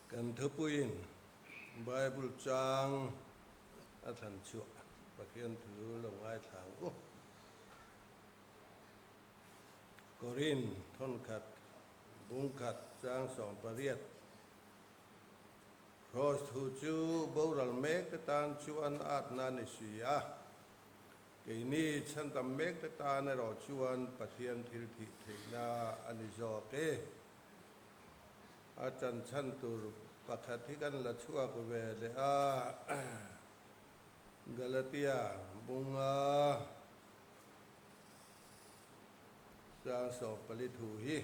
Kan thupuiin Bible chang a thlan chhuah Pathian thu lo ngaithla ang u. Korin thawnkhat bungkhat chang 18. Kraws thu chu boral mek te tan chuan atna a ni si a, keini chhandam mek te tan erawh chuan Pathian thil thih theihna a ni zawk e. A chanchhan tur pakhat hi kan la chhuak ve leh a, Galatia bunga 14 thu hi.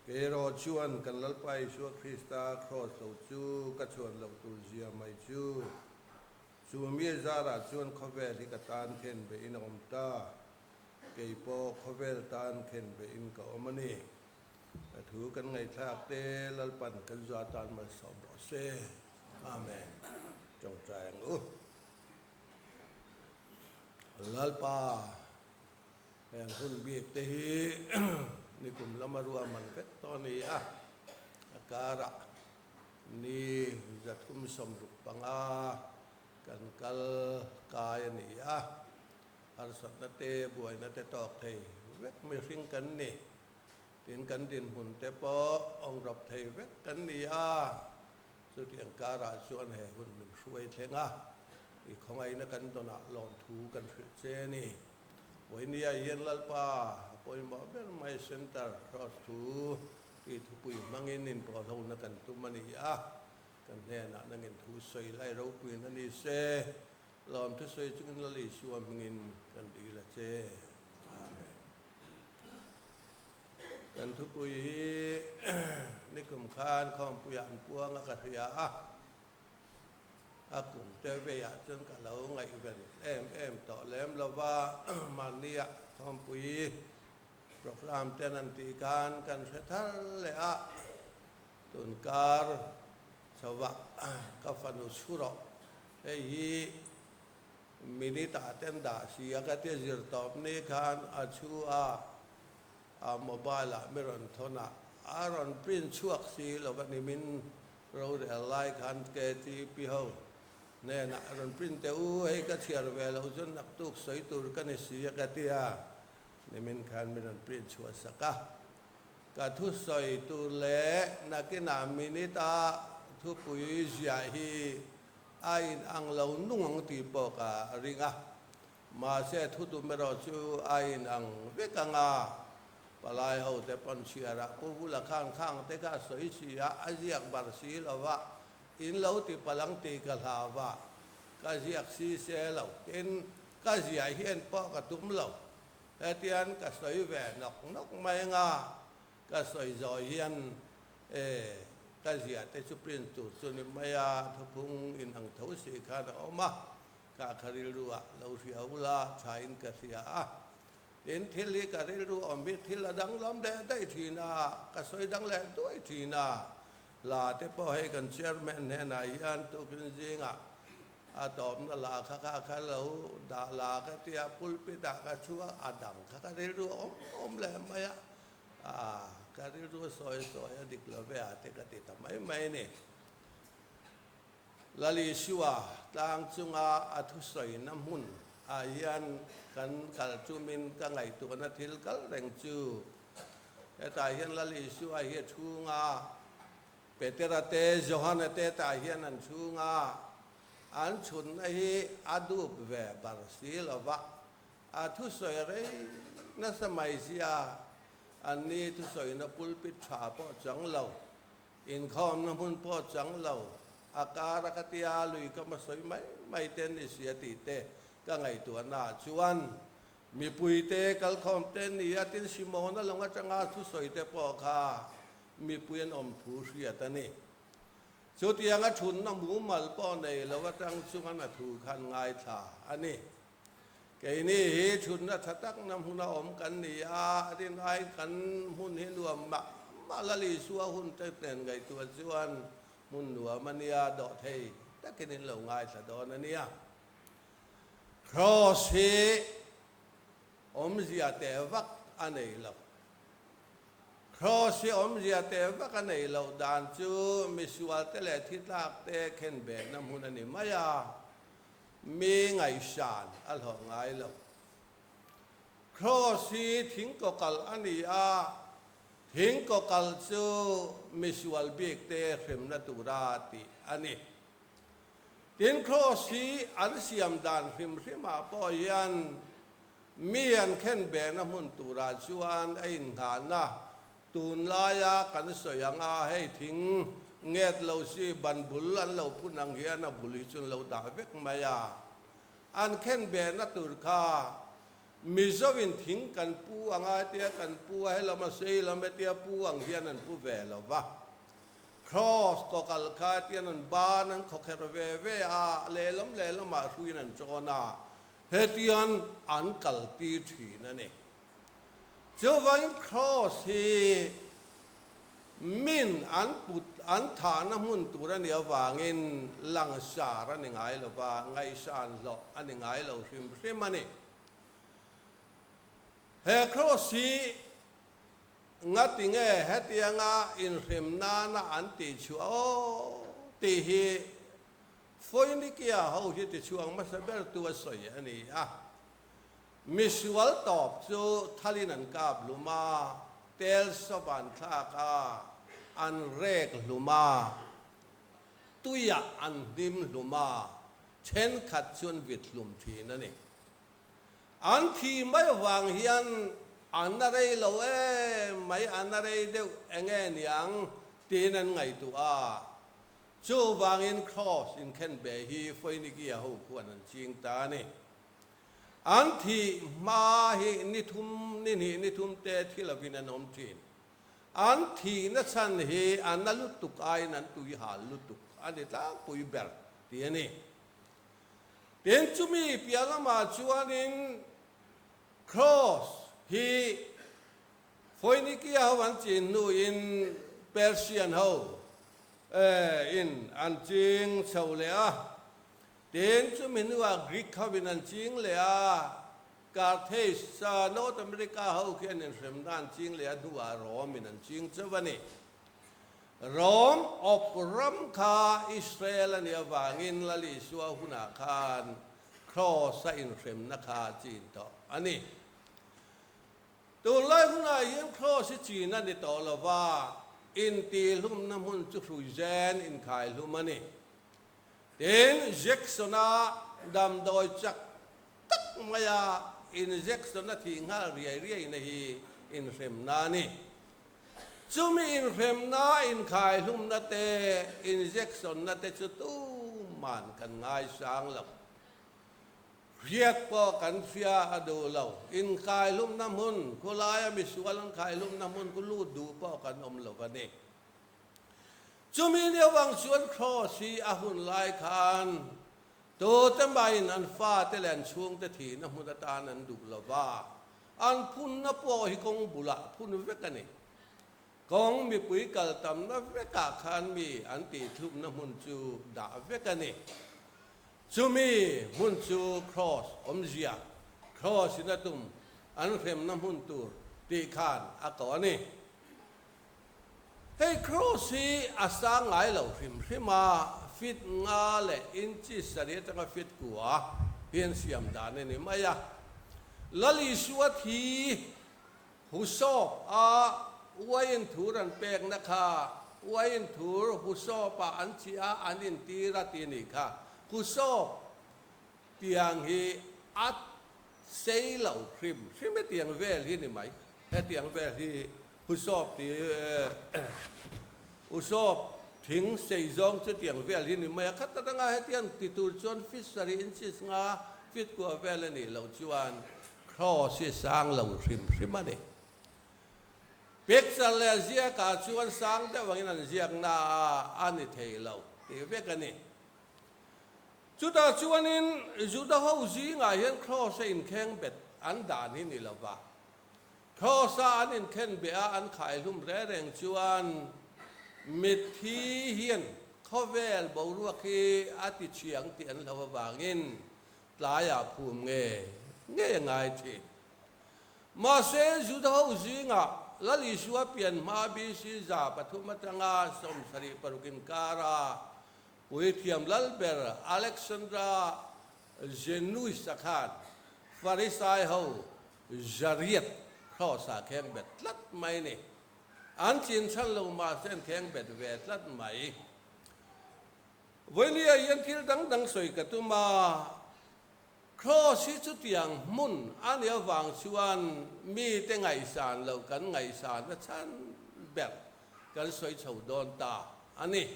Kei erawh chuan kan Lalpa Isua Krista kraws lo chu ka chhuan loh tur zia mai chu. Chu mi zarah chuan khawvel hi ka tan khen behin a awm ta. Kei pawh khawvel tan khen behin ka awm a ni. A thu kan ngaihthlak te Lalpan kan za tan malsawm rawh se. Amen. Tawngtai ang u. Lalpa. Heng hun bik te hi nikum lama ruahman vek tawh a ni a, a karah ni 365 kan kal kai a ni a, harsatna te buaina te tawk thei vek mihring kan ni, tin kan dinhmun te pawh awngrawp thei vek kan ni a, chutiang karah chuan he hun min hruai thleng a, i khawngaihna kan dawnah lawmthu kan hrilh che a ni. Vawinia hian Lalpa a pawimawh ber mai Center Cross thu tih thupui hmangin inpawhlohna kan tum a ni a, kan hnenah nangin thu sawi lai ropuiin a ni se, lawm thusawi chungin Lal Isua hmingin kan dil a che. Amen. Kan thupui hi nikum khan khawmpuiah an puang a ka hria a. A kum te veiah chuan ka lo ngaihven em em tawh lem lo va, mahnia khawmpui programme ten an tih khan kan hre thar leh a, tunkar chhovah ka fanu chhu rawh, hei hi minute ah ten dah si a ka tia zir tawp ni khan a chhu a, a mobile ah mi rawn thawn a, a rawn print chhuak si lo va ni min Rorel lai khan KTP ho hnenah rawn print teh u, hei ka chhiar ve loh chuan naktuk sawi tur ka ni si a ka ti a, nimin khan min rawn print chhuah sak a. Ka thusawi tur leh nakinah minute a thupui ziah hi a inang lo nung ang tih pawh ka ring a. Mahse, thutum erawh chu a inang vek ang a, palai hote pawn chhiarah Pu Vula khan khang te kha a sawi si a, a ziak bar si lo va, in lo ti palang tih ka hlau va, ka ziak si se lo, tin, ka ziah hian pawh ka tum lo. Hetian ka sawi ve nawk nawk mai ang a, ka sawi zawh hian e, ka ziah te chu print tur chu ni mai a, thuphung inang tho si khan a awm a. Ka kha rilru ah lo hria ula tha in ka hria a, tin thil hi ka rilru awm hi thil a danglam leh daih thin a, ka sawi dang leh duai thin a, hla te pawh hei kan chairman hnenah hian tukin zingah a tawpna la kha kha kha lo dah la ka tia pulpit ah ka thu a, a dang kha ka rilru awm awm leh mai a, ka rilru sawi sawi a dik lo ve a te ka ti ta mai mai a ni. Lal Isua tlang chunga a thusawina hmun ah hian kan kal tumin ka ngaihtuahna thil kal reng chu. Hetah hian Lal Isua hi a chhung a, Petera te, Johana te tah hian an chhung a, an chhunna hi a dup ve bar si lo va, a thusawi rei nasa mai sia, anni thusawina pulpit tha pawh chang lo. Inkhawmna hmun pawh chang lo, a kar a ka tia lui ka ma sawi mai mai te ni sia tih te ka ngaihtuahna ah chuan mipui te kalkhawm te ni a tin Simona lawng atanga thusawi te pawh kha mipui an awm thu hriat a ni. Chutianga thunna mumal pawh nei lo atang chuan a thu khan ngaithla a ni. Keini hi thutna tha takna hmuna awm kan ni a, rinai kan hmun hi nuam mah mah Lal Isua hun te nen ngaihtuah chuan hmun nuam a nia, dawh thei takin in lo ngaithla dawn a nia. Kraws hi awmzia teh vak a nei lo. Kraws hi awmzia teh vak a neih loh dan chu misualte leh thitlakte khenbehna hmun a ni mai a, mi ngaihsan a hlawh ngai lo. Kraws hi thingkawkalh a ni a, thingkawkalh chu misual bikte hremna tura tih a ni. Tin, Kraws hi an siam dan hrim hrimah pawh hian mi an khen behna hmun turah chuan a inngahna tunlaia kan sawi ang a, hei thing nget lo si ban bul an lo phun ang hian a bul hi chu an lo dah vek mai a. An khen behna tur kha Mizoin thing kan pu ang a, hetia kan pu a, helam a sei lam hetia pu ang hian an pu ve lo va. Kraws kawkal kha tian an ban an khawkherh ve ve a, lehlam lehlamah hruiin an chawn a, hetian an kaltir thin a ni. Chuvangin kraws hi min an put an thahna hmun tur a nih avangin langsar a ni ngai lo va, ngaihsan hlawh a ni ngai lo hrim hrim a ni. He kraws hi Ngati nge hetianga inhrem nana an tih chhuah aw tih hi Phoenicia ho hi tichhuak hmasa bertu a sawi a ni a. Misual tawp chu thalin an kap hlum a, tel sawp an thlak a, an rek hlum a, tuiah an hnim hlum a, thenkhat chu an vit hlum thin a ni. An thi mai vang hian an a rei lo em mai, an a rei deuh enge niang tiin an ngaihtuah a. Chuvangin Kraws inkhenbe hi Phoenicia ho khuan an ching ta a ni. An thih hma hi ni thum, ni hnih, ni thum te thi lovin an awm thin. An thihna chhan hi an na lutuk aiin an tui hal lutuk a ni tlangpui ber tih a ni. Tin, chumi piah lamah chuanin Kraws hi Phoenicia ho an chin hnuin Persian ho in an ching chho leh a. Tin, chumi hnuah Greek hovin an ching leh a, Carthage, North America ho khi an inhremna an ching leh a hnuah Rome in an ching chauh a ni. Rom awp ram kha Israel a nih avangin Lal Isua hunah khan Kraws a inhremna kha a chin tawh a ni. Tunlai hunah hian Kraws hi chin a ni tawh lo va, intihhlumna hmun chu hruizen inkhaihlum a ni. Tin, Jackson-a damdawi chak tak maia injection a thih nghal riai riaina hi inhremna a ni. Chumi inhremna, inkhaihlumna te, injection-na te chu tuman kan ngaisang lo. Hriat pawh kan hria a duh lo. Inkhaihlumna hmun, khulaia misual an khaihlumna hmun khu lut duh pawh kan awm lo a ni. Chumi ni avang chuan Kraws hi a hun lai khan tute mahin an fate leh an chhungte thihna hmun atan an duh lo va. An phunna pawh hi kawng bulah phun vek a ni. Kawng mipui kal tamna vekah khan mi an tihthlukna hmun chu dah vek a ni. Chumi hmun chu Kraws awmzia, Kraws in a tum an hremna hmun tur tih khan a ko a ni. Hei Kraws hi a sang ngai lo hrim hrim a, feet nga leh inches sarih atanga feet kua hi an siam dan a ni mai a. Lal Isua thi husawp a uaiin thur an pekna kha uaiin thur husawp ah an chih a an intir a ti nih kha. Husawp tiang hi a sei lo hrim hrim hetiang vel hi ni mai. Hetiang vel hi Husawp ti Husawp thing sei zawng chu tiang vel hi ni mai a, khat atanga hetiang ti tur chuan feet sarih inches nga feet kua vel a nih loh chuan cross hi sang lo hrim hrim a ni. Picture leh ziakah chuan sang deuh angin an ziak na a, a ni thei lo tih vek a ni. Chutah chuanin Juda ho zingah hian cross a inkheng bet an dan hi ni lova, Kraws-a an inkhen beh a an khaihlum reng reng chuan mitthi hian khawvel boruak hi a ti chhiang tih an hlo avangin tlaiah phum nge nge a ngai thin. Mahse, Juda ho zingah Lal Isua pian hma BC 300 atanga 76 inkara Puithiam Lalber Alexandra Jannaeus-a khan Farisai ho Zariat Kraws-ah kheng bet tlat mai ni. An chin chhan lo mahse an kheng bet ve tlat mai. Vawinia hian thil dang dang sawi ka tum a, Kraws hi chutiang hmun a nih avang chuan mite ngaihsan loh kan ngaihsanna chhan ber kan sawi chho dawn ta a ni.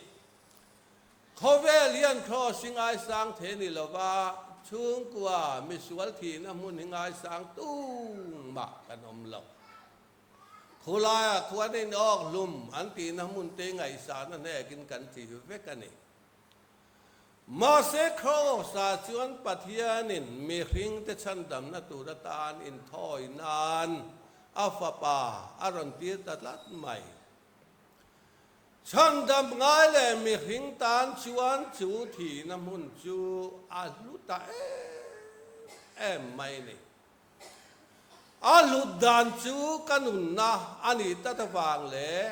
Khawvel hian Kraws hi ngaisang thei ni lova, chhungkua misual thihna hmun hi ngaisang tumah kan awm lo. Khulaiah khuan in awk hlum an tihna hmun te ngaihsahna hnekin kan thih vek a ni. Mahse Kraws-ah chuan Pathianin mihringte chhandamna tur atan inthawi nan a Fapa a rawn tir ta tlat mai. Chhandam ngai leh mihring tan chuan chu thihna hmun chu a hlu ta em em mai a ni. A hlut dan chu ka nunna a nih tat avang leh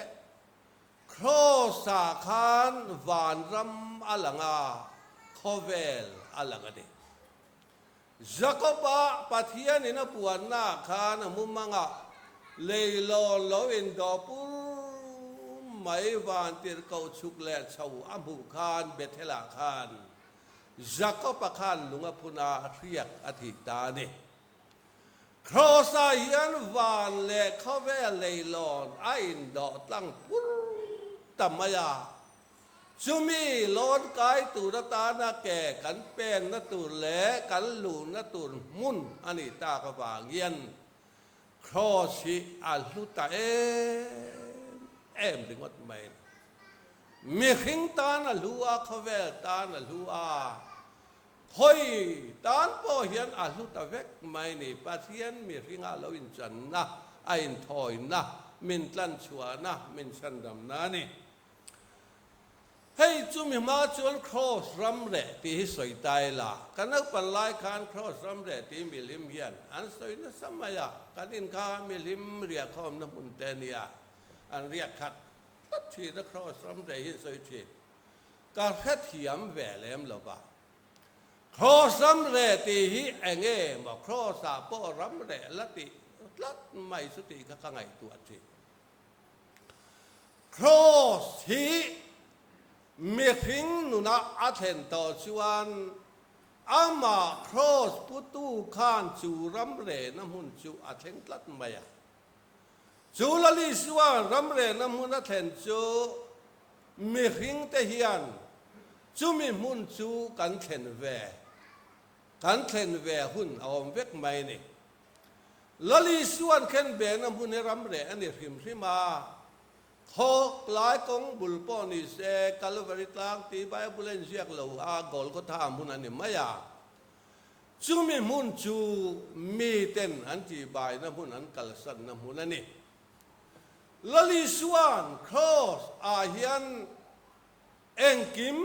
Kraws-ah khan vanram a lang a, khawvel a lang a ni. Jakob-a Pathianin a puannaah khan a mumangah leilawn lo indawh pur mai vantirhkoh chhuk leh chho a hmuh khan Bethel-ah khan Jakob-a khan lung a phun a, hriak a thih ta a ni. Kraws-ah hian van leh khawvel leilawn a indawh tlang pur ta mai a. Chumi lawn kai tur atana ke kan penna tur leh kan luhna tur hmun a nih tak avangin Kraws hi a hlu ta em em ringawt mai a ni. Mihring tan a hlu a, khawvel tan a hlu a, khawi tan pawh hian a hlu ta vek mai a ni. Pathian mihringa lo inchanna, a inthawina, min tlanchhuahna, min chhandamna a ni. Hei chu mi hma chuan Kraws ram reh tih hi sawi ta ila, ka naupan lai khan Kraws ram reh tih milim hian an sawi nasa mai a, kan in kha milim riahkhawmna hmun te nia, an riak khat tlat thin a Kraws ram reh hi an sawi thin. Ka hrethiam ve lem lo va. Kraws ram reh tih hi eng nge maw Kraws ah pawh ram reh la tih tlat mai chu tih kha ka ngaihtuah thin. Kraws hi mihring nuna a thlen tawh chuan amah kraws putu khan chu ram rehna hmun chu a thleng tlat mai a. Chu Lal Isua ram rehna hmun a thlen chu mihringte hian chumi hmun chu kan thlen ve, kan thlen ve hun a awm vek mai a ni. Lal Isua'n khen bena hmun hi ram reh a ni hrim hrim a, khawk lai kawng bul pawh ni se Kalvari tlang tih Bible a inziak lo a, Golgotha hmun a ni mai a. Chumi hmun chu miten an tihbaina hmun an kalsanna hmun a ni. Lal Isua'n Kraws ah hian engkim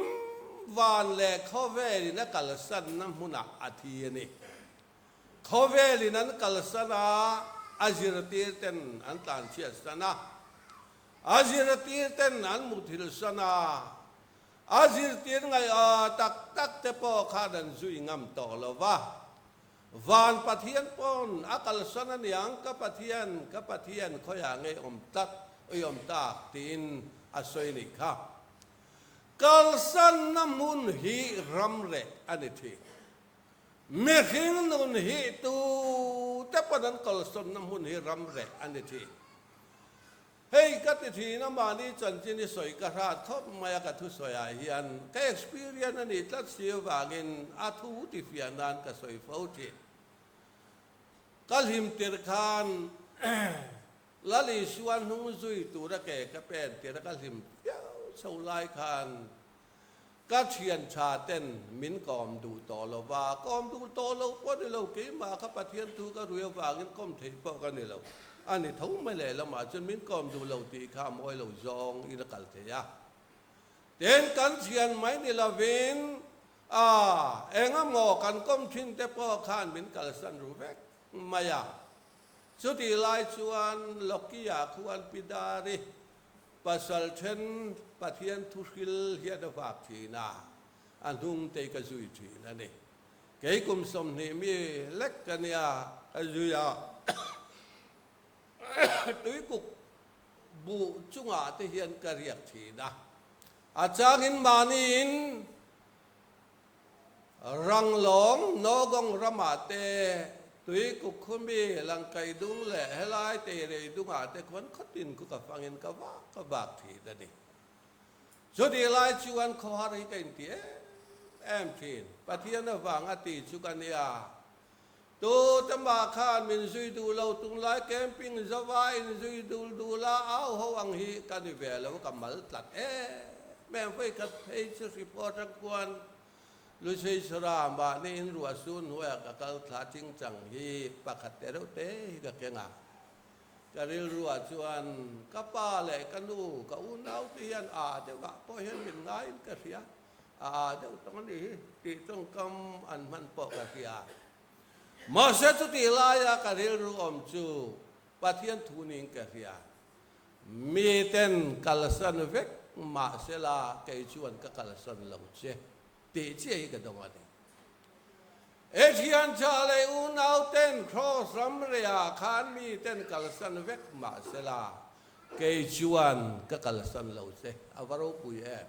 van leh khawvelin a kalsanna hmunah a thi a ni. Khawvelin an kalsan a, a zirtirten an tlanchhiatsan a, a zirtirten an muthilsan a, a zirtir ngaih tak tak te pawh khan an zui ngam tawh lo va. Van Pathian pawn a kalsan a niang, Ka Pathian, ka Pathian, khawiah ngei awm tlat, i awm tak, tiin a sawi nih kha. Kalsanna hmun hi ramreh a ni thin. Mihring nun hi tu te pawn an kalsawnna hmun hi ram reh a ni thin. Hei ka ti thin a, mahni chanchin i sawi ka hrat khawp mai a ka thusawi ah hian ka experience a nih tlat si avangin a thu ti fiah nan ka sawi fo thin. Ka hlim tir khan Lal Isua hnung zui tura ke ka pen tir a ka hlim viau chho lai khan Ka thian tha ten min kawm duh tawh lo va, kawm duh tawh lo pawh ni lo, keimah kha Pathian thu ka rui avangin kawm theih pawh ka ni lo. A ni tho mai lehlamah chuan min kawm duh lo tih kha a mawi lo zawng in a kal thei a. Tin, kan thian mai ni lovin a engemaw kan kawm thin te pawh khan min kalsan ru vek mai a. Chutih lai chuan Loki-ah khuan Pi Dari pasal then Pathian thuhril hian a vak thin a, a hnung te ka zui thin a ni. Kei kum 20 mi lek ka nia, ka zui a, tuikuk buh chungah te hian ka riak thin a. A changin mahniin Ranglawng, Nogong ramah te, Tuikuk khumi, Langkai dung leh helai Teirei dungah te khuan khawtin khu ka fangin ka vak ka vak thin a ni. Chutih lai chuan khawhar hi ka inti em em thin. Pathian avang a ti chu ka nia. Tu te mah khan min zui duh lo tunglai camping zova in zui dul dul a au ho ang hi ka ni ve lo ka mal tlat em em vawikhat phei chu hripawh atang khuan Luchheisara mahni in ruah su hnuaiah ka kal thla chingchang hi pakhat te reuh te hi ka keng a. Ka rilruah chuan ka pa leh ka nu, ka unau te hian a deuh ah pawh hian min ngaiin ka hria, a a deuh tawng a nih hi tih tawngkam an hman pawh ka hria. Mahse chutih laia ka rilru awm chu Pathian thu niin ka hria. Miten kalsan vek mahsela kei chuan ka kalsan lo che tih chiah hi ka dawng a ni. Ethian tha leh unau ten Kraws ram rehah khan miten kalsan vek mahsela kei chuan ka kalsan lo che a va ropui em.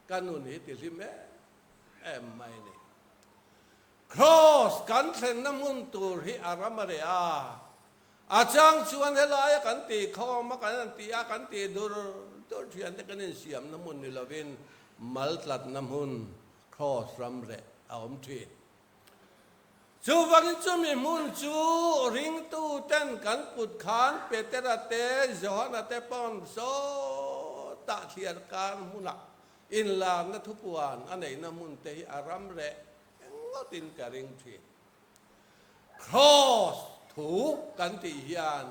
Ka nun hi tihlim em em mai a ni. Kraws kan thlenna hmun tur hi a ram a reh a, A chang chuan helaia kan tih khawm a, kan han tih a, kan tih dur dur thiante kan insiamna hmun ni lovin maltlatna hmun, cross ram reh a awm thin. Chuvangin chumi hmun chu ringtuten kan kut khan Petera te, Johana te pawn sawtah thliar kar hmunah inlarna thupuan a neihna hmun te hi a ram reh engawtin ka ring thin. Cross thu kan tih hian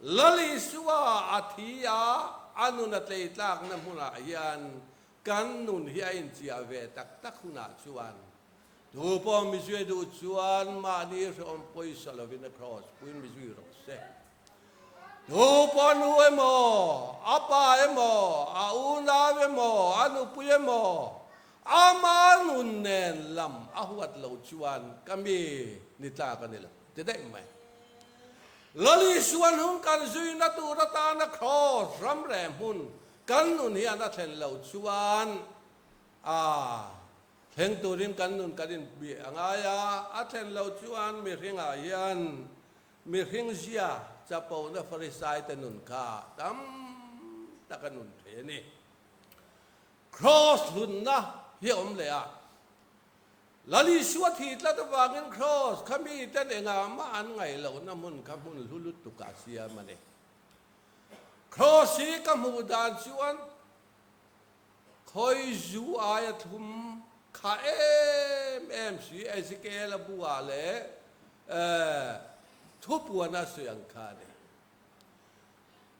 Lal Isua a thi a, a nun a tleitlakna hmunah hian kan nun hi a inchiah ve tak tak hunah chuan tu pawh mi zui duh chuan mahni hrehawm pawisa lovin a cross puiin mi zui rawh se. Tu pawh nu emaw, a pa emaw, a unau emaw, a nupui emaw, ama nun nen lam a huat lo chuan ka mi ni tlak a ni lo, ti daih mai. Lal Isuan hung kan zuina tur atana Kraws ram reh hmun kan nun hian a thlen loh chuan a thleng turin kan nun kan inbih a ngai a, a thlen loh chuan mihringah hian Mihring zia chapona Farisaite nun kha tam tak a nun thei a ni. Kraws hlunna hi a awm leh a. Lal Isua thi tlat avangin kraws kha miten engah mah an ngaih lohna hmun kha hmun hlu lutuk ah siam a ni. Kraws hi ka hmuh dan chuan khawi zu aia thlum kha em em si Ezekiel-a buah leh thupuana sawi ang kha a ni.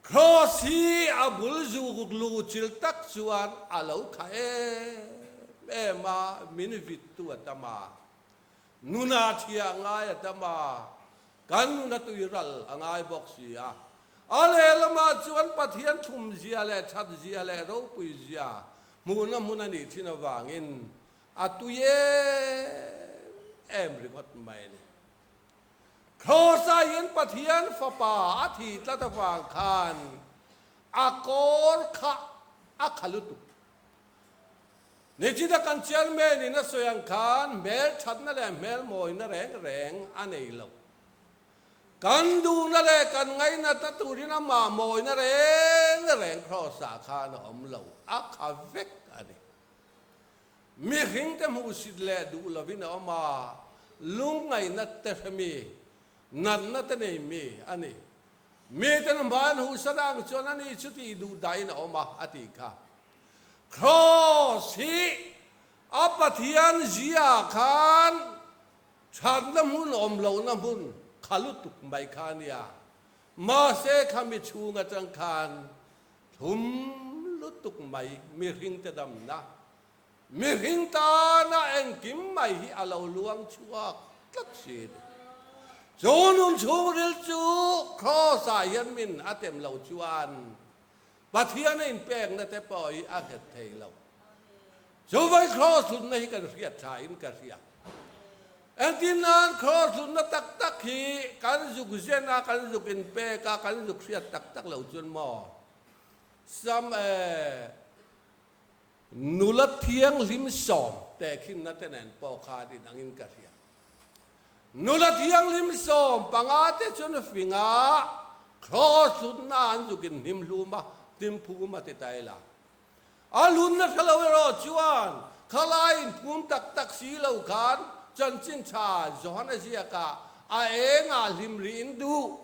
Kraws hi a bul zuk lu chil tak chuan a lo kha em em a, min vittu a tam a, nuna thiah ngai a tam a, Kan nun a tui ral a ngai bawk si a. A lehlamah chuan Pathian thumzia leh thatzia leh ropuizia hmuhna hmun a nih thin avangin a tui em em ringawt mai a ni. Kraws-ah hian Pathian Fapa a thih tlat avang khan a kawr kha a kha lutuk. Nichina kan chairman in a sawi ang khan hmel thatna leh hmel mawina reng reng a nei lo. Kan duhna leh kan ngainatna turin amah mawina reng reng Kraws ah khan a awm lo, a kha vek a ni. Mihring te hmuhsit leh duh lovin a awm a, lungngaihna te hre mi, natna te nei mi a ni. Miten hma an huhsan ang chuan ani chu tih duh dahin a awm a, a tih kha. Kraws hi a Pathian zia khan thatna hmun awm lohna hmun kha lutuk mai kha a nia. Mahse khami chhung atang khan thlum lutuk mai mihringte damna, mihring tana engkim mai hi a lo luang chhuak tlat si a ni. Chu nun chhungril chu Kraws ah hian min a tem lo chuan Pathian a inpekna te pawh hi a nghet thei lo. Chuvai Kraws hlutna hi kan hriat tha in ka hria. Engtin nan Kraws hlutna tak tak hi kan zuk zen a, kan zuk inpek a, kan zuk hriat tak tak lo chuan maw? Sam e. Nula thianghlim sawm tehkhinna te nen pawh khan inangin ka hria. Nula thianghlim 15 te chuan finga Kraws hlutna an zukin hnim hlum a, hnim phum a ti ta ila. A hlutna hre lo erawh chuan khalai inphum tak tak si lo khan chanchin tha Johana ziakah a engah hlim rih in duh.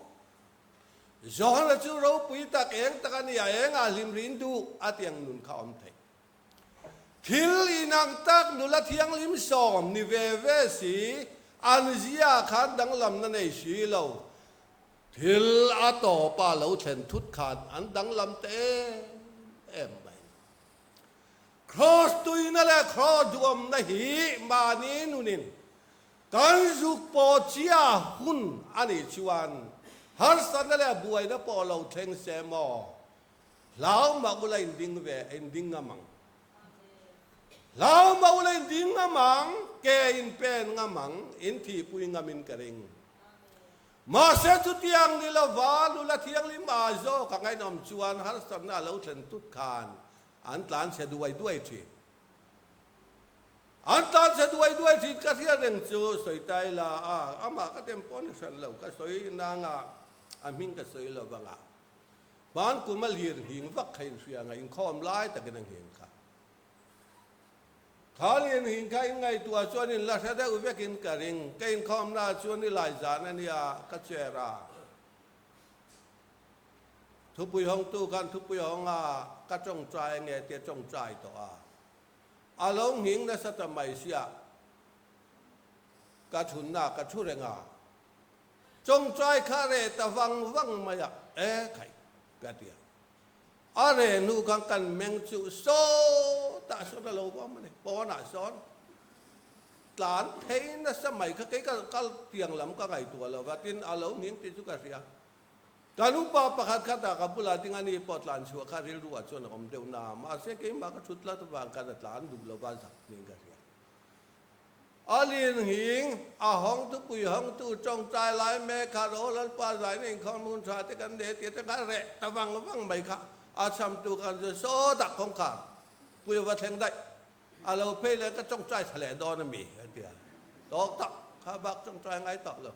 Johana chu ropui tak eng tak a ni, a engah hlim rih in duh a ti ang nun kha awm thei. Thil inang tak nula thianghlim sawm ni ve ve si, an zia khan danglamna nei si lo. Thil a tawpa lo thlen thut khan an danglam ta em em mai. Kraws tuina leh kraws duamna hi mahni nunin kan zuk pawh chia hun a nih chuan harsatna leh buaina pawh lo thleng se maw? Hlau mah ula in ding ve, in ding ngam ang. Hlau mah ula in ding ngam ang, ke in pen ngam ang, in thihpui ngam in ka ring. Mahse chutiang ni lova nula thianghlim a zawk a ngainawm chuan harsatna a lo thlen tut khan an tlan chhe duai duai thin. An tlan chhe duai duai thin ka hria reng chu sawi ta ila a, amah ka tem pawh ni hran lo, ka sawi nanga a hming ka sawi lo vanga. Hman kum a lir nghing vak kha inhria nga inkhawm lai takin a nghing kha. Kha lir nghing kha in ngaihtuah chuan in la hre deuh vekin ka ring. Ka inkhawmna ah chuan i lai zan a nia ka chair a. Thupui hawngtu khan thupui a hawng a, ka tawngtai ange tia tawngtai tawh a. A lo nghing nasa ta mai sia ka thunna ka thu reng a. Chawngchai kha reh ta vang vang mai a, e khai ka ti a. A reh hnu khan kan meng chu sawtah sawn a lo vawm a ni, pawnah sawn tlan phei nasa mai kha kei ka kal tiang lam ka ngaihtuah lo va, tin a lo nghing tih chu ka hria. Kan upa pakhat kha tah ka bulah ding a ni pawh tlan chhuah kha rilru ah chuan a awm deuh na, mahse keimah ka thut tlat avang khan a tlan duh lo va zak niin ka hria. A linghing, a hawngtu pui hawngtu tawngtai lai mek kha ro Lalpa zaina inkhawm hun tha te kan nei tih te kha reh ta vang vang mai kha a chhamtu khan chu sawtah kawngkhar pui a va thleng daih. A lo phei leh ka tawngtai tha leh dawn a mi a ti a. Tawk tak kha bak tawngtai ngai tawh lo.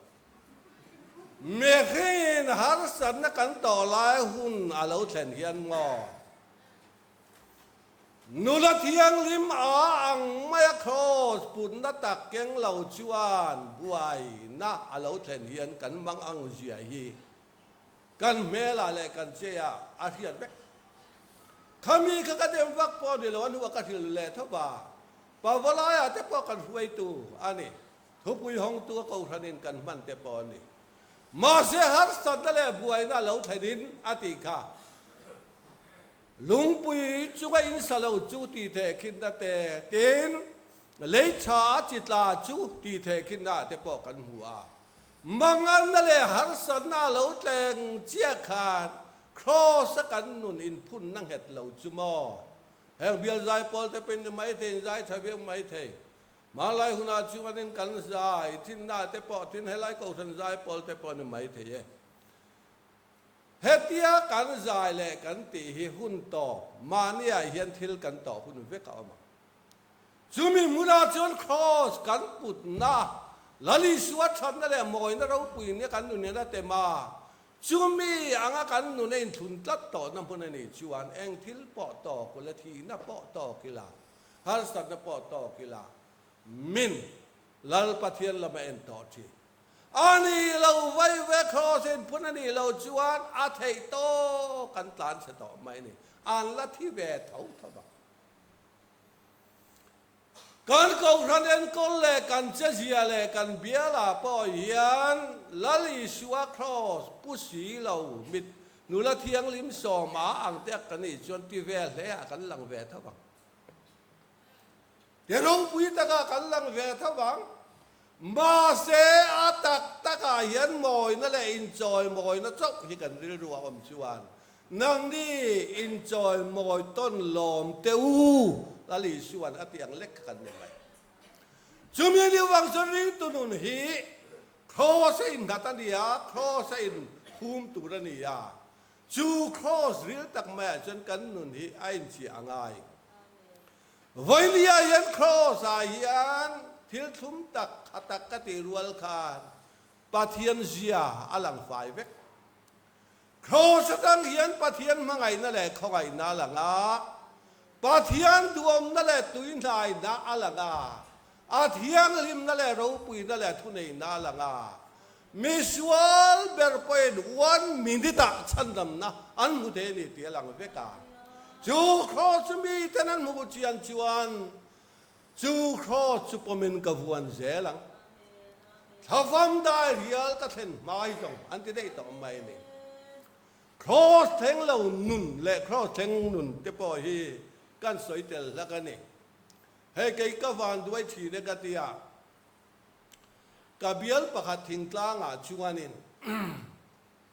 Mihringin harsatna kan tawh lai hun a lo thlen hian maw? Nula thianghlim a ang mai a kraws putna tak keng lo chuan buaina a lo thlen hian kan mang ang zia hi kan hmelah leh kan cheah a hriat vek. Khami kha ka dem vak pawh ni lo a hnuah ka hrilh leh tho va, Pavalaiah te pawh kan hruaitu a ni, thupui hawngtu a kohhranin kan hman te pawh a ni. Mahse harsatna leh buaina a lo thlenin a tih kha. Lungpui chunga in sa lo chu tih theh khinna te, tin, lei tha a chi tla chu tih theh khinna ah te pawh kan hmu a. Manganna leh harsatna a lo tleng chiah khan Kraws a kan nun inphunna nghet lo chu maw? Heng bial zai pawl te pawhin ni mai thei, in zai tha viau mai thei. Hmanlai hunah chuanin kan zai thinna te pawh tin helai kohhran zai pawl te pawh ni mai thei e. Hetia kan zai leh kan tih hi hun tawp mahniah hian thil kan tawh hun vek a awm ang. Chumi hmunah chuan Kraws kan putna, Lal Isua thatna leh mawina ropui nia kan nun hian a tem a, chumi anga kan nun a inthlun tlat tawhna hmun a nih chuan eng thil pawh tawk ula, thihna pawh tawk ila, harsatna pawh tawk ila, min Lal Pathian lama en tawh thin. A nih lo vai ve cross in phun a nih lo chuan a theih tawk an tlan chhe tawh mai a ni. An la thi ve tho tho vang. Kan kohhran enkawl leh kan chezia leh kan bialah pawh hian Lal Isua cross pu si lo mit nula thianghlim sawma ang te ka nih chuan ti ve hle ah kan lang ve tho vang. Ti ropui takah kan lang ve tho vang. Mahse, a tak takah hian mawina leh inchawimawina chauh hi kan rilru a awm chuan nangni inchawimawi tawn lawm teh u, Lal Isua'n a tih ang lek kha kan ni mai. Chumi ni vang chuan ringtu nun hi Kraws a innghat a ni a, Kraws a inhum tur a ni a. Chu Kraws ril tak maiah chuan kan nun hi a inchhiah a ngai. Vawinia hian Kraws ah hian thil thlum tak kha tak ka tih rual khan Pathian zia a lang fai vek. Kraws atang hian Pathian hmangaihna leh khawngaihna a lang a, Pathian duhawmna leh tuihnaina a lang a, a thianghlimna leh ropuina leh thuneihna a lang a. Misual ber pawhin one minute ah chhandamna an hmu thei a ni tih a lang vek a. Chu kraws chu miten an hmuh chian chuan chu kraws chu pawmin ka vuan zel ang. Thlafam dai rial ka thlen hma hi zawng an ti daih tawh mai a ni. Kraws thleng lo nun leh kraws thleng nun te pawh hi kan sawi tel hlak a ni. Hei kei ka van duai thin e ka ti a. Ka bial pakhat thingtlangah chuanin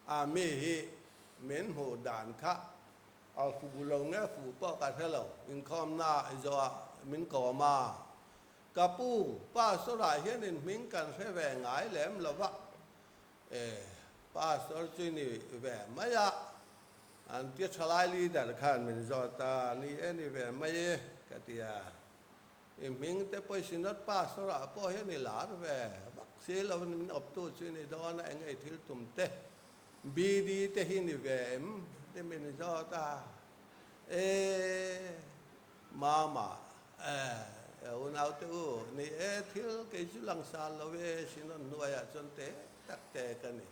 a mi hi min hmuh dan kha a fu lo nge fu pawh ka hre lo, inkhawmna zawhah min kawm a, ka pu pastor-ah hian in hming kan hre ve ngai lem lo va, e pastor chu i ni ve mai a, an tia thalai leader khan min zawt a, ni e ni ve mai e ka ti a. I hming te pawh i Synod Pastor ah pawh hian i lar ve vak si lo in min awptu chu i ni dawn a, eng ei thil tum te BD te hi ni ve em ti min zawt a, e mama e unau te u ni e thil kei chu langsar lo e Synod hnuaiah chuan te tak te ka ni.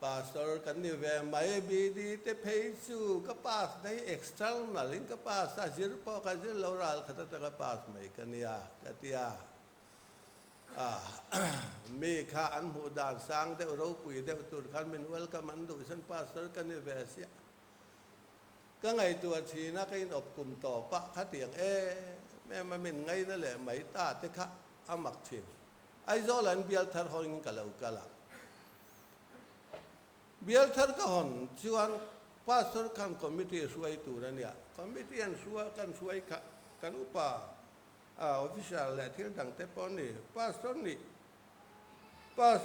Pastor kan ni ve mai, BD te phei chu ka pass na hi external in ka pass a, zir pawh ka zir lo ral khat atanga pass mai ka nia ka ti a. Mi kha an hmuh dan sang deuh ropui deuh tur khan min welcome an duh chuan pastor ka ni ve sia. Ka ngaihtuah thin a, ka inawp kum tawp a, khatiang em em a min ngaina leh mai ta te kha a mak thin. Aizawl an bial thar hawngin ka lo kal a. Bial thar ka hawn chuan Pastor khan committee hruai tur a nia. Committee an hrua kan hruai kha kan upa officer leh thil dang te pawh a ni. Pastor nih pas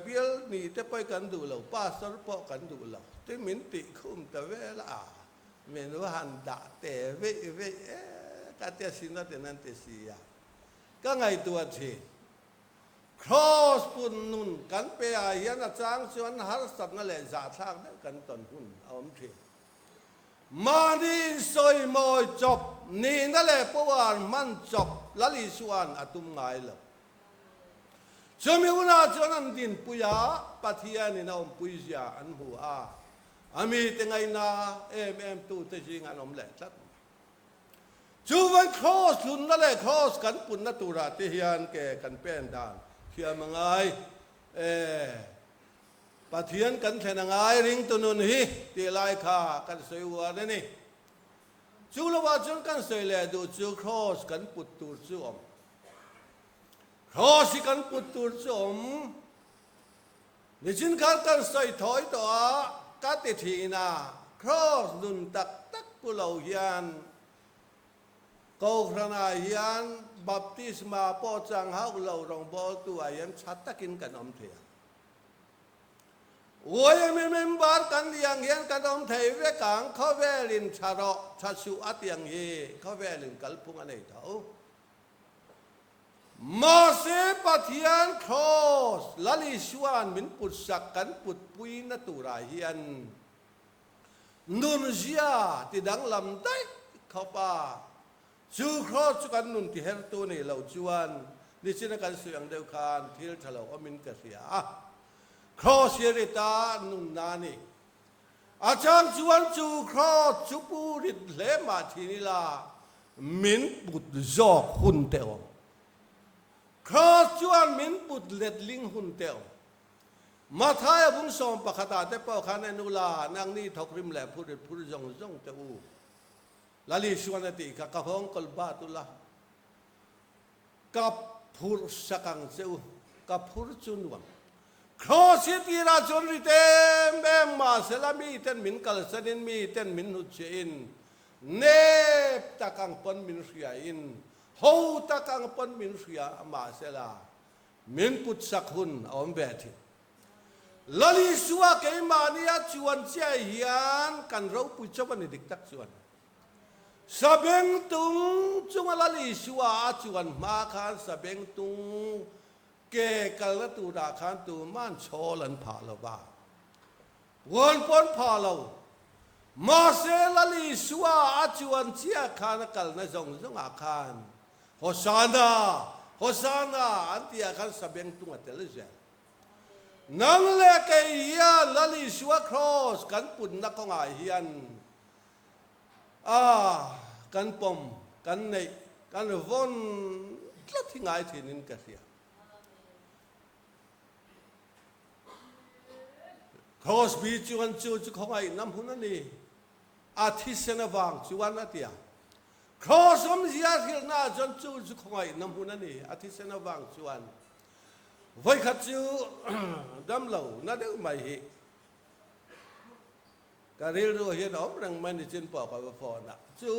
bial nih te pawh kan duh lo, pastor pawh kan duh lo ti min tih khum ta vel a. Min va han dah te veih veih e ka tia Synod in an ti si a. Ka ngaihtuah thin. Kraws pun nun kan pe ah hian a chang chuan harsatna leh zahthlak deuh kan tawn hun a awm thin. Mahni insawimawi chawp nihna leh power hman chawp Lal Isua'n a tum ngai lo. Chumi hunah chuan an dinpui a, Pathianin a awmpui zia an hmu a, a mite ngaihna em em tute zingah an awm leh tlat mai. Chuvan Kraws hlunna leh Kraws kan punna turah te hian ke kan pen dan thiam a ngai e. Pathian kan thlen a ngai ringtu nun hi tih lai kha kan sawi uar a ni. Chu lovah chuan kan sawi leh duh chu Kraws kan put tur chu awm. Kraws hi kan put tur chu awm. Nichin khan kan sawi thawi tawh a, ka ti thin a, Kraws nun tak tak pu lo hian Kohhranah hian baptisma pawh chang hauh lo rawngbawltu ah hian tha takin kan awm thei ang. YMA member kan nih ang hian kan awm thei vek ang, khawvelin tha rawh, tha suh a ti ang hi khawvelin kalphung a nei tho. Mahse Pathian Kraws Lal Isua'n min putsak kan putpuina turah hian nunzia ti danglam daih khawp a, chu Kraws chu kan nun tihertu nih loh chuan nichina kan sawi ang deuh khan thil tha lo awmin ka hria a. Kraws hi rita nunna a ni. A chang chuan chu Kraws chu pu rit hle mah thin ila Min put zawk hun te awm. Kraws chuan min put letling hun te awm. Mathaia bung 11 ah te pawh khan en ula, nangni thawkrim leh phur rit phur zawng zawng te u. Lali Suan a tih kha ka hawng kawl bat ula, ka Phurh sak ang che u, ka phur chu nuam. Kraws hi tirah chuan rit em em mahsela miten min kalsanin miten min hnutchhiahin nep tak ang pawn min hriain ho tak ang pawn min hria mahsela min put sak hun a awm ve thin. Lal Isua keimahnia chuan chiah hian kan ropui chauh a ni dik tak chuan. Sabengtung chunga Lal Isua a chuan hma khan sabengtung ke kalna turah khan tuman chhawl an phah lo va, puan pawh an phah lo. Mahse Lal Isua a chuan chiah khan a kalna zawng zawngah khan Hosana! Hosana! an tihah khan sabengtung a tel zel. Nang leh kei hian Lal Isua Kraws kan putna kawngah hian a kan pawm, kan neih, kan vawn tlat hi ngai thinin ka hria. Kraws bi chuan chu chu khawngaihna hmun a ni, a thisen avang chuan a ti a. Kraws awmzia hrilhna ah chuan chu chu khawngaihna hmun a ni, a thisen avang chuan. Vawikhat chu damlo na deuh mai hi ka rilru hian a awm reng mai nichin pawh ka va phone a, chu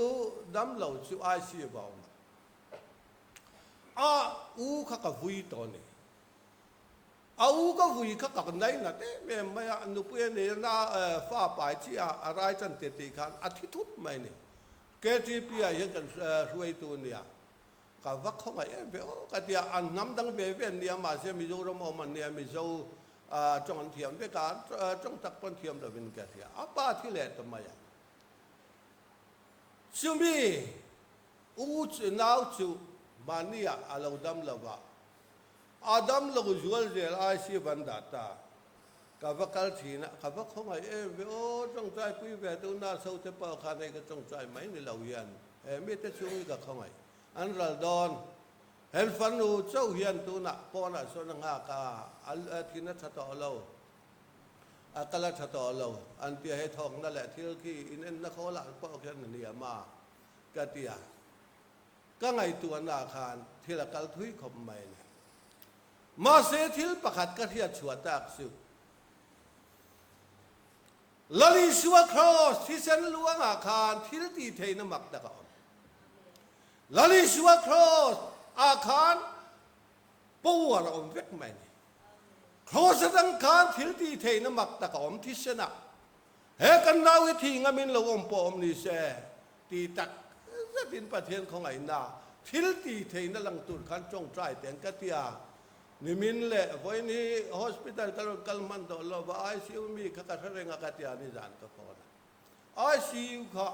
damlo chu ICU va awm a, a u kha ka vui tawh a ni. A u ka vui kha ka ngainat em em mai a, nupui a nei a, na fa pai chiah a rai chan tir tih khan a thi thup mai a ni. KTP ah hian kan hruaitu a nia. Ka va khawngaih em ve aw ka ti a, an hnam dang ve ve an nia mahse Mizoram awm an nia, Mizo tawng an thiam vek a, tawng tak pawn thiam lovin ka hria. A pa thi leh ta mai a. Chumi u chu nau chu mahni ah a lo dam lo va, a dam lo zual zel ICU an dah ta. Ka va kal thin a, ka va khawngaih em ve aw, tawngtai pui ve tu nurse ho te pawh khan hei ka tawngtai mai ni lo hian he mite chhung hi ka khawngaih an ral dawn. Hen fanu chauh hian tunah pawnah sawn a nghak a, a thin a tha tawh lo, a kal a tha tawh lo an tia hei thawkna leh thil khi inenna khawlah pawh khian a hniam a ka ti a, ka ngaihtuahnaah khan thil a kal thui khawp mai le. Mahse thil pakhat ka hriat chhuah tak chu, Lal Isua Kraws thisen luangah khan thil tih theihna mak tak a awm. Lal Isua Kraws ah khan power a awm vek mai a ni. Kraws atang khan thil tih theihna mak tak a awm thisenah. He kan nau hi thih ngamin lo awm pawh awm ni se ti tak zetin Pathian khawngaihna thil ti theihna lang tur khan tawngtai teng ka ti a, nimin leh vawiin hi hospital ka rawn kal hman tawh lo va, ICU mi kha ka hre reng a ka ti a, nizan ka phone a, ICU kha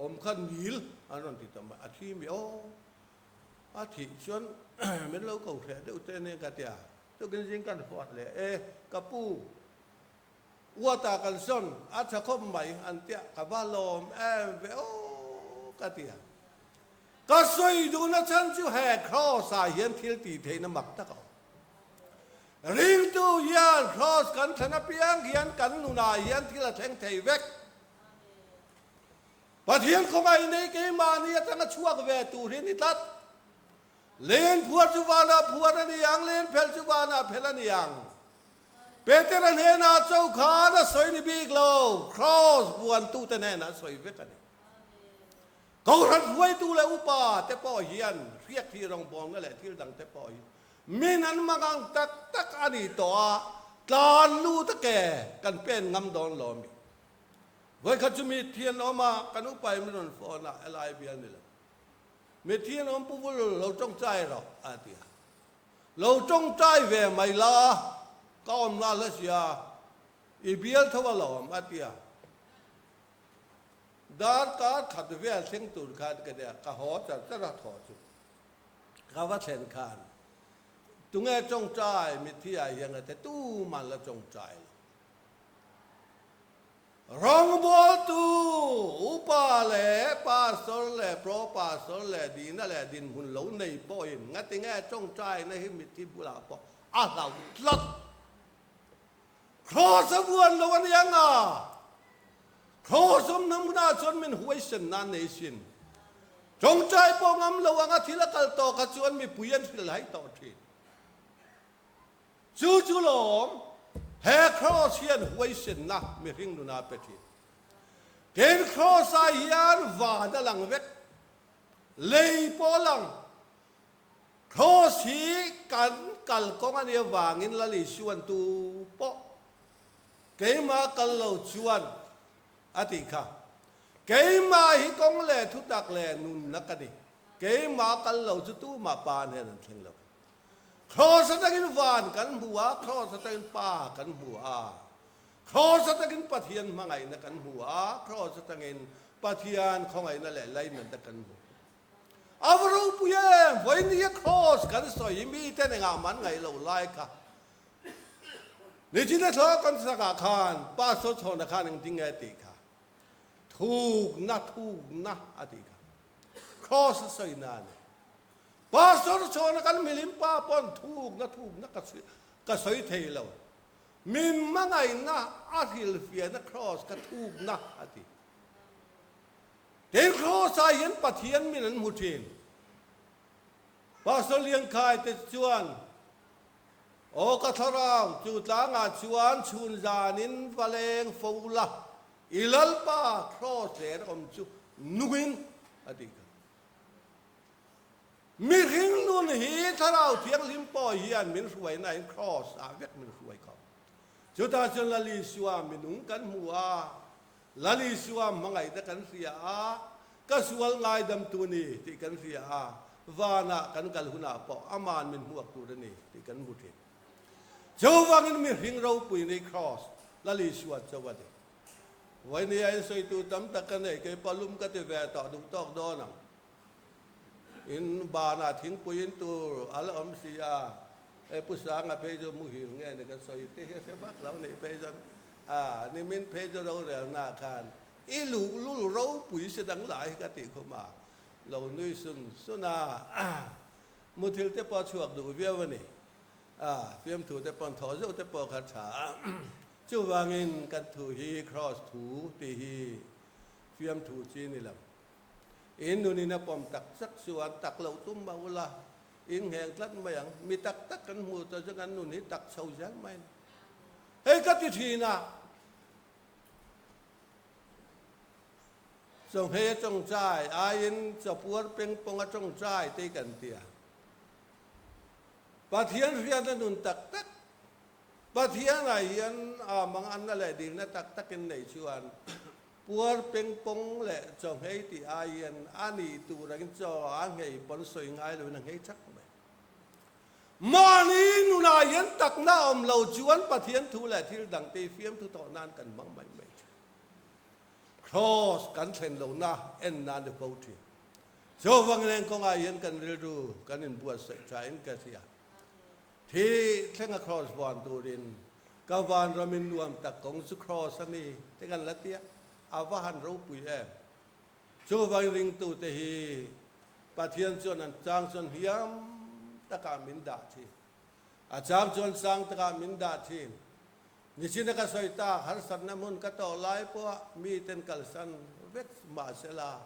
awm kha nil an rawn ti ta mai, a thi mi aw, a thih chuan min lo ko hreh deuh te ania ka ti a, tukin zing kan phone leh e ka pu. Uata kan sawn a tha khawp mai an tia ka va lawm em ve aw ka ti a. Ka sawi duhna chhan chu he Kraws ah hian thil tih theihna mak tak a awm. Ringtu hian Kraws kan thlan apiang hian kan nunah hian thil a thleng thei vek. Pathian khawngaih nei keimahni atanga chhuak ve tur hi a ni tlat. Len phuar chu vanah phuar a ni ang, len phel chu vanah phel a ni ang. Petera hnenah cho khan a sawi ni bik lo, Kraws buantute hnenah a sawi vek a ni. Kohhran hruaitu leh upa te pawh hian hriak thih rawngbawlna leh thil dang te pawh hi min an mang ang tak tak a ni tawh a, tlan lut a ke kan pen ngam dawn lo a mi. Vawikhat chu mi thian awm a, kan upa in min rawn phone a, helai bial ni lo. Mi thian awm pu vul lo tawngtai rawh a ti a. Lo tawngtai ve mai la, ka awm nghal a sia, i bial tho a lawm a ti a. Darkar khat vel thleng tur khan ka nia, ka haw char char a thaw chu. Ka va thlen khan, tunge tawngtai mitthi ah hian ka ti, tuman la tawngtai lo. Rawngbawltu upa leh pastor leh pro pastor leh dihna leh dinhmun lo nei pawhin ngatinge tawngtaina hi mitthi bulah pawh a hlauh tlat. Kraws a vuan lo a ni ang a, kraws awmna hmunah chuan min huaisen nan nei sin. Tawngtai pawh ngam lo anga thil a kal tawh kha chuan mipui an hrilh hai tawh thin. Chu chu lawm he Kraws hian huaisenna mihring nuna pe thin. Tin, Kraws ah hian van a lang vek, lei pawh a lang. Kraws hi kan kalkawng a nih avangin Lal Isuan tu pawh keimah kal lo chuan a tih kha. Keimah hi kawng leh thutak leh nunna ka ni. Keimah kal lo chu tumah Pa hnen an thleng lo. Kraws atangin van kan hmu a, kraws atangin Pa kan hmu a, kraws atangin Pathian hmangaihna kan hmu a, kraws atangin Pathian khawngaihna leh lainatna kan hmu. A va ropui em! Vawinia kraws kan sawi hi miten engah man ngaih loh lai kha. Nichina thla kan sakah khan Pastor Chhawna khan engtin nge a tih kha? Thukna, thukna a tih kha. Kraws a sawina a ni. Pastor chhawna kan milim pa pawn thukna thukna ka ka sawi thei lo. Min hmangaihna a hrilhfiahna kraws ka thukna a ti. Tin kraws ah hian Pathian min an hmu thin. Pastor Liangkhai te chuan Aw ka thlarau chu tlangah chuan chhun zanin va leng fo la, i Lalpa kraws ler awm chu nungin a tih kha. Mihring nun hi Thlarau Thianghlim pawh hian min hruaina in Kraws ah vek min hruai khawp. Chutah chuan Lal Isua minung kan hmu a, Lal Isua hmangaihna kan hria a, ka sual ngaidamtu ni tih kan hria a, vanah kan kal hunah pawh aman min hmuak tur a ni tih kan hmu thin. Chuvangin mihring ropui ni Kraws Lal Isua cho a ni. Vawinia in sawitu tam tak ka nei, kei palum ka ti ve tawh duh tawk dawn ang. In banah thingpui in tur a la awm si a, hei Pu Sanga phei chu muhil nge ni ka sawi te hi a hre vak lo nih phei chuan a nimin phei chu rorelna khan i luhlul ropui si dang lai hi ka tih khum a, lo nui sun sun a, muthil te pawh a chhuak duh viau a ni. A, fiamthu te pawn thawh zeuh te pawh kha tha a. Chuvangin kan thu hi Kraws thu tih hi fiamthu chi ni lo. In nunin a pawm tak tak chuan tak loh tum mah ula, in ngheng tlat mai ang. Mi tak tak kan hmuh tawh chuan kan nun hi tak chho zel mai a ni. Hei ka ti thin a, chawnghei a tawngtai aiin chawpuar pengpawng a tawngtai te hi kan ti a. Pathian hriatna nun tak tak, Pathianah hian a manganna leh dilna tak takin nei chuan puar pengpawng leh chaw nghei tih aiin a nih tur angin chaw a nghei pawn sawi ngai loin a nghei thak mai. Mahni nunah hian takna awm lo chuan Pathian thu leh thil dangte hi fiamthu tawh nan kan hmang mai mai thin. Kraws kan thlen lohna en nan i fo thin. Chuvang leng kawngah hian kan rilru kan inbuatsaih thain ka hria. Thi thlenga kraws van turin ka vanramin nuam tak kawng chu kraws a ni te kan la tia, a va han ropui em. Chuvang ringtute hi Pathian chuan an chang chuan hliam takah min dah thin. A chang chuan sang takah min dah thin. Nichina ka sawi tak, harsatna hmun ka tawh lai pawha miten kalsan vek mahsela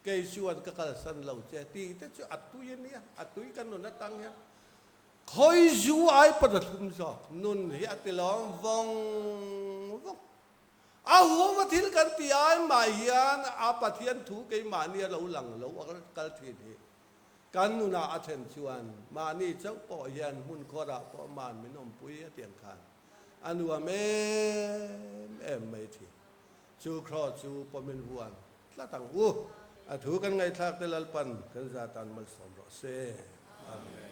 Kei chuan ka kalsan lo che tih te chu a tui a nia, a tui ka nun atang hian khawi zu ai pawn a thlum zawk, nun hi a ti lawm vawng vawng. A huam a thil kan tih ai mah hian a Pathian thu keimahni a lo lang lo a kal thin hi kan nunah a thlen chuan mahni chauh pawh hian hmun khawrah pawh man min awmpui a tiang khan a nuam em em mai thin. Chu kraw chu pawmin huan tlat ang u. A thu kan ngaihthlak te Lalpan kan za tan malsawm rawh se. Amen.